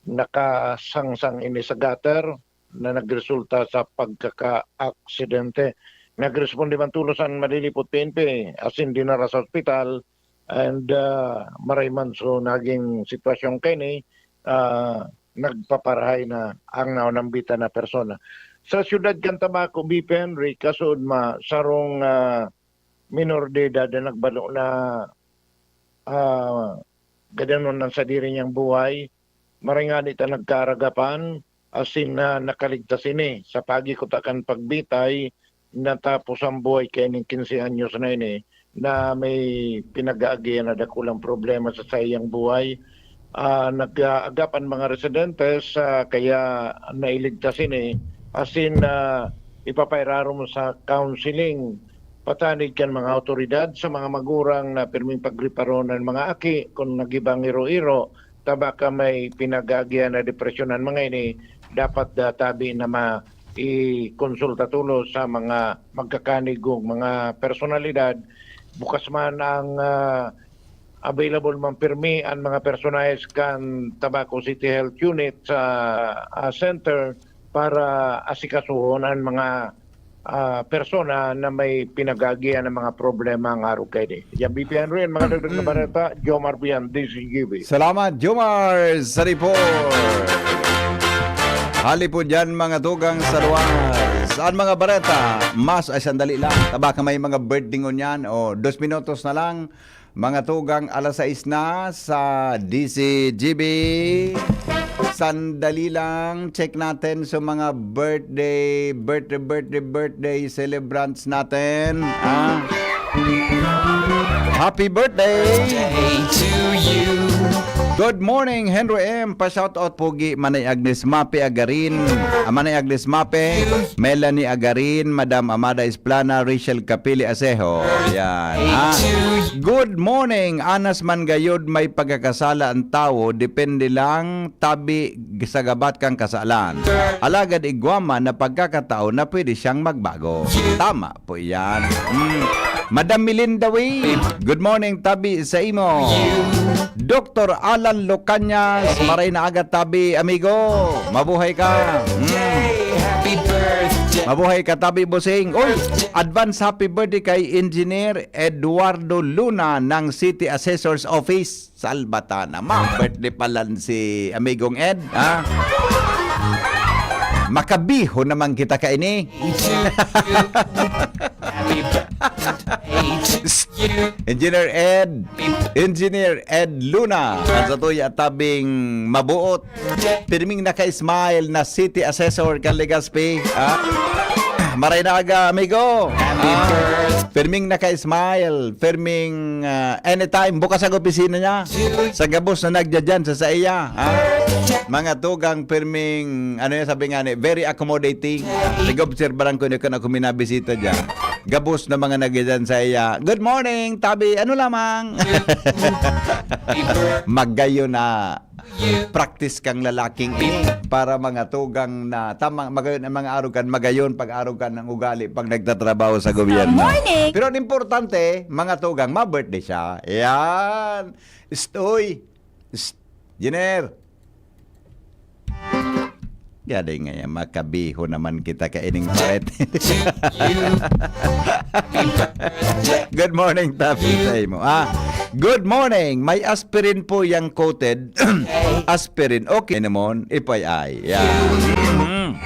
Nakasangsang ini sa gutter na nagresulta sa pagkakaaksidente. Nagresponde man tolos an Malilipot P N P, asin dinara sa ospital, and, ah, maray man so naging sitwasyon kaini, ah, nagpaparahay na ang naunambitan na persona. Sa siyudad kan Tabaco, B P Henry, kasuod ma, sarong, ah, minor de edad na nagbalo na, ah, gadanon ang sadiri niyang buhay. Maray ngani ta nagkaaragapan, asin na nakaligtas ini sa pagikuta kan pagbitay, natapos ang buhay kaining quince anyos na ini na may pinag-aagihan na dakulang problema sa saiyang buhay. Ah, nag-aagap an mga residentes, ah, kaya nailigtas ini, asin, ah, ipapairarom sa counseling patanid kan mga awtoridad sa mga magurang na pirming pagriparon an mga aki kun nagibang iro-iro, ta baka may pinag-aagihan na depresyon an mga ini, dapat, ah, tabi na ma-, ikonsulta tolos sa mga magkakanigong mga personalidad. Bukas man ang, ah, available man pirmi an mga personahes kan Tabaco City Health Unit sa, ah, center para asikasuhon an mga, ah, persona na may pinag-aagihan ng mga problema ang arog kaini. Yan, B P Henry, ang mga dagdag na bareta, Jomar Bian, D Z G B. Salamat, Jomar, sa report. Hali po dyan, mga tugang sa luwas. Saan mga bareta? Mas, ay, sandali lang. Ta baka may mga birthday ngunyan. O, dos minutos na lang. Mga tugang, alas sais na sa D Z G B. Sandali lang, check natin sa mga birthday, birthday, birthday, birthday celebrants natin. Ah. Happy birthday! Birthday to you. Good morning, Henry M. Pa-shoutout pogi, Manay Agnes Mape Agarin. Ah, Manay Agnes Mape, Melanie Agarin, Madam Amada Esplana, Rachel Capili Asejo. Yan. Ah. Good morning. Anas man gayod may pagkakasala ang tawo, depende lang tabi sa gabat kan kasalan. Alagad igwa man na pagkakataon na pwede siyang magbago. Tama po iyan. Mm. Madam Melinda Wade, good morning, tabi sa imo. Doktor Alan Locañas, maray na aga, tabi, amigo. Mabuhay ka. Mm. Happy birthday. Mabuhay ka, tabi, bossing. Uy, advance happy birthday kay Engineer Eduardo Luna ng City Assessor's Office. Salbata naman. Birthday pala si Amigong Ed, ha? Makabiho naman kita kaini. Engineer Ed, Engineer Ed Luna, ang satuya tabing mabuot. Pirming naka-smile na city assessor kan Legazpi, ha? Maray na aga, amigo. Happy Ah, birthday. Pirming naka-smile, pirming, ah, anytime, bukas ang opisina niya. Sa gabos na nagdyan sa saiya, ha? Mga tugang pirming, ano yan, sabi nga ni, very accommodating. Nag-obserbaran ko ni kun ako minabisita dyan. Gabos na mga nagdyan sa iya. Good morning, tabi. Ano lamang? Magayon na practice kang lalaking ini para mga tugang na tamang magayon ang mga arog kan, magayon pag-arog kan ng ugali pag nagtatrabaho sa gobyerno. Good morning. Pero ang importante, mga tugang, ma-birthday siya. Yan. Stoy. St-, Jenner. Gadi nga yan, makabiho naman kita kaining paret. Good morning, Tabi, sa imo. Ah, good morning. May aspirin po yang coated. Aspirin. Okay naman, ipay ay. Yeah. Mm.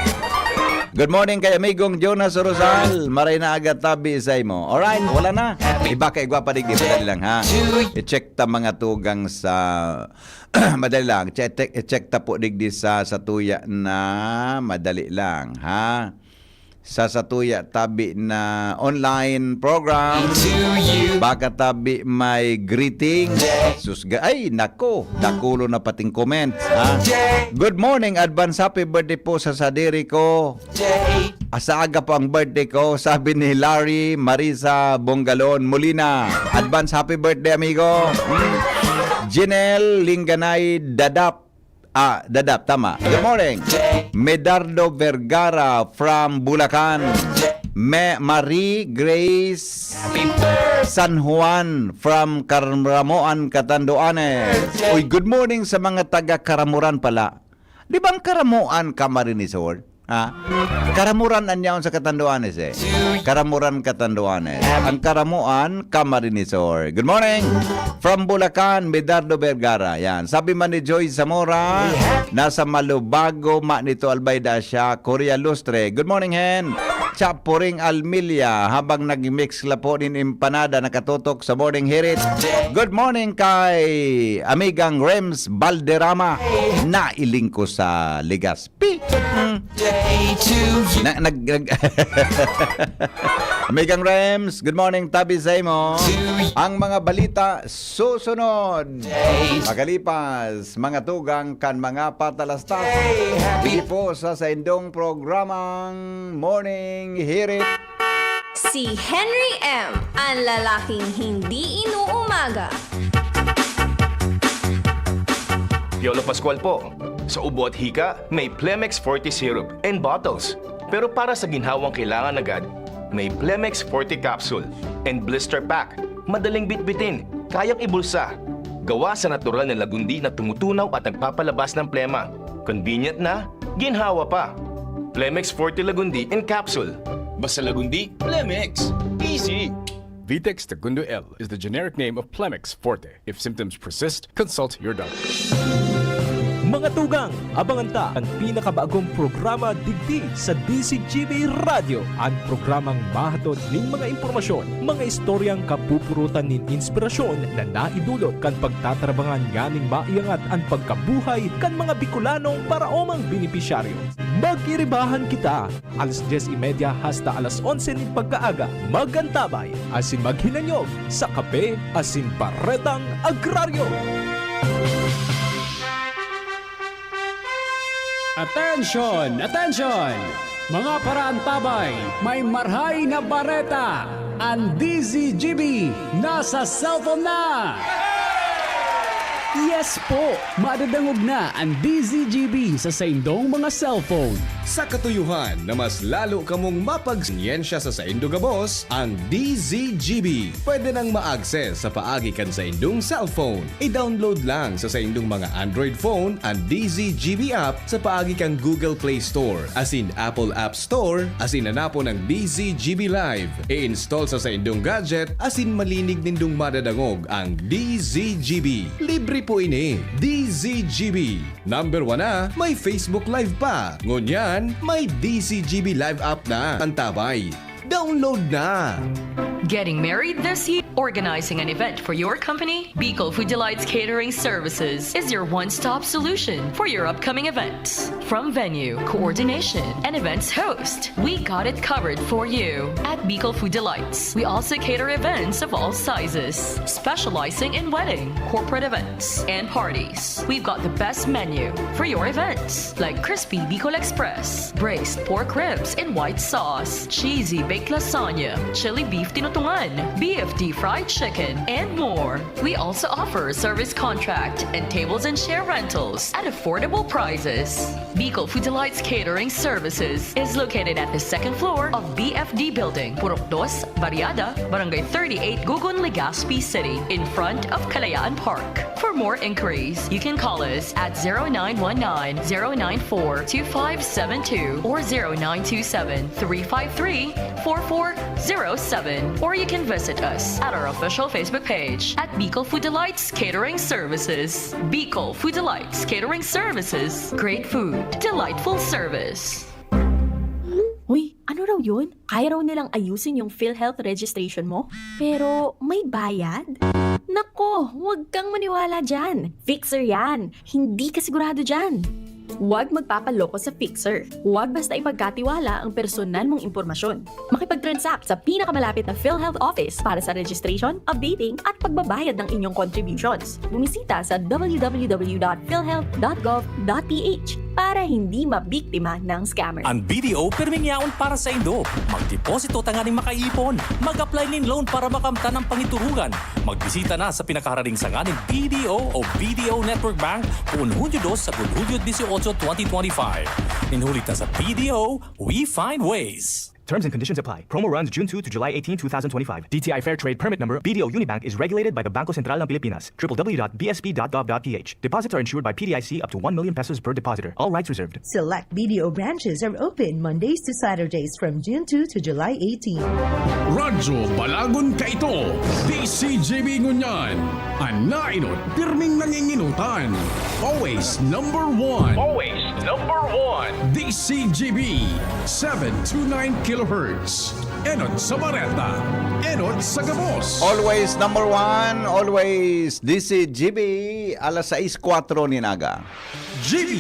Good morning kay amigong Jonas Rosal. Maray na aga, Tabi, sa imo. Alright, wala na. Iba kay gwapa digdi, madali lang, ha? I-check ta mga tugang sa madali lang, check, check, check ta po digdi sa, sa tuya na madali lang, ha? Sa, sa tuya tabi na online program. Baka tabi may greeting. Sus, ga-, ay, nako, dakulo na pating comments, ha? Good morning, advance happy birthday po sa sadiri ko. Ah, sa aga po ang birthday ko, sabi ni Larry Marisa Bongalon Molina. Advance happy birthday, amigo. Mm. Jinel Lingganay Dadap. Ah, Dadap, tama. Good morning. Medardo Vergara from Bulacan. Me-, Marie Grace San Juan from Caramoan, Catanduanes. Uy, good morning sa mga taga Caramoan pala. Di ba ang Caramoan, Camarines Sur? Ha? Caramoan an yaon sa Catanduanes eh. Caramoan, Catanduanes. Ang Caramoan, Camarines Sur. Good morning! From Bulacan, Medardo Vergara. Yan. Sabi man ni Joy Zamora, nasa Malubago, ma nito Albayda siya, Korea Lustre. Good morning, Hen! Chapuring Almilia, habang nag-mix la po nin empanada, nakatutok sa Morning Hirit. Good morning kay amigang Rems Balderrama. Nailing ko sa Legazpi. Mm. Na, nag, nag, Amigang Rems, good morning, tabi sa imo. Ang mga balita susunod. Makalipas, mga tugang kan mga patalastas. Hindi po sa saindong programang Morning Hirit. Si Henry M, ang lalaking hindi inuumaga. Piolo Pascual po. Sa ubo at hika, may Plemex Forte Syrup and bottles. Pero para sa ginhawang kailangan agad, may Plemex Forte Capsule and Blister Pack. Madaling bitbitin, kayang ibulsa. Gawa sa natural na lagundi na tumutunaw at nagpapalabas ng plema. Convenient na, ginhawa pa. Plemex Forte Lagundi in Capsule. Basta Lagundi, Plemex. Easy! Vitex Tagundo L is the generic name of Plemex Forte. If symptoms persist, consult your doctor. Mga tugang, abangan ta an pinakabagong programa digdi sa D Z G B Radyo, an programang mahatod nin mga impormasyon, mga istoryang kapupurutan nin inspirasyon na naidulot kan pagtatrabangan nganing maiangat an pagkabuhay kan mga Bicolanong paraomang benepisyaryo. Mag-iribahan kita! Alas dyes y media hasta alas onse nin pagkaaga, mag-antabay asin maghinanyog sa Kape asin Baretang Agraryo. Atensyon! Atensyon! Mga paraantabay, may marhay na bareta! An D Z G B nasa cellphone na! Yes po! Madadangog na an D Z G B sa saindong mga cellphone. Sa katuyohan na mas lalo kamong mapagsiyensya sa saindo gabos, ang D Z G B pwede nang ma-access sa paagi kan saindong cellphone. I-download lang sa saindong mga Android phone an D Z G B app sa paagi kan Google Play Store asin Apple App Store asin hanapon ang D Z G B Live. I-install sa saindong gadget asin malinig nindong madadangog ang D Z G B. Libre po ini. D Z G B. Number one na, may Facebook Live pa. Ngunyan, may D Z G B Live app na. Antabay, download na! Getting married this year? Organizing an event for your company? Bicol Food Delights Catering Services is your one-stop solution for your upcoming events. From venue, coordination, and events host, we got it covered for you. At Bicol Food Delights, we also cater events of all sizes, specializing in wedding, corporate events, and parties. We've got the best menu for your events, like crispy Bicol Express, braised pork ribs in white sauce, cheesy baked lasagna, chili beef tinutungan, B F D fried chicken, and more. We also offer service contract and tables and chair rentals at affordable prices. Bicol Food Delights Catering Services is located at the second floor of B F D Building, Purok Dos, Barriada, Barangay thirty-eight, Gugun, Legazpi City, in front of Kalayaan Park. For more inquiries, you can call us at zero nine one nine, zero nine four, two five seven two or zero nine two seven, three five three, four four zero seven. Or you can visit us at our official Facebook page at Bicol Food Delights Catering Services. Bicol Food Delights Catering Services. Great food, delightful service. Uy, ano raw yun? Kaya raw nilang ayusin yung PhilHealth registration mo, pero may bayad? Nako, huwag kang maniwala dyan. Fixer yan. Hindi ka sigurado dyan. Huwag magpapaloko sa Fixer. Huwag basta ipagkatiwala ang personal mong impormasyon. Makipag-transact sa pinakamalapit na PhilHealth office para sa registration, updating, at pagbabayad ng inyong contributions. Bumisita sa w w w dot philhealth dot gov dot p h para hindi mabiktima ng scammer. An B D O pirming yaon para saindo. Magdeposito tanganing makaipon. Mag-apply nin loan para makamtan an pangiturugan. Magbisita na sa pinakaharaning sanga nin B D O o B D O Network Bank poon Hunyo dos sagkod Hunyo dieciocho, twenty twenty-five. Nin huli ta sa B D O, we find ways. Terms and conditions apply. Promo runs June two to July eighteen, two thousand twenty-five. D T I Fair Trade Permit Number, B D O Unibank is regulated by the Bangko Sentral ng Pilipinas. w w w dot b s p dot gov dot p h. Deposits are insured by P D I C up to one million pesos per depositor. All rights reserved. Select B D O branches are open Mondays to Saturdays from June two to July eighteen. Radyo Balagon kaito, D C G B ngunyan. An nainot, pirming nanginginutan. Always number one. Always number one. D C G B, seven two nine kilohertz. Enot sa bareta, enot sa gabos. Always number one, always D C G B, alas sais kwatro nin aga. G B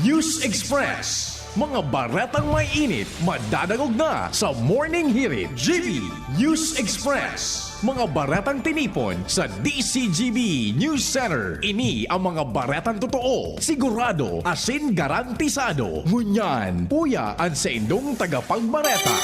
News Express. Mga baretang may init, madadangog na sa Morning Hirit, G B News Express. Mga baretang tinipon sa D C G B News Center. Ini ang mga baretang totoo, sigurado, asin garantisado. Ngunyan, uya an saindong tagapagbareta.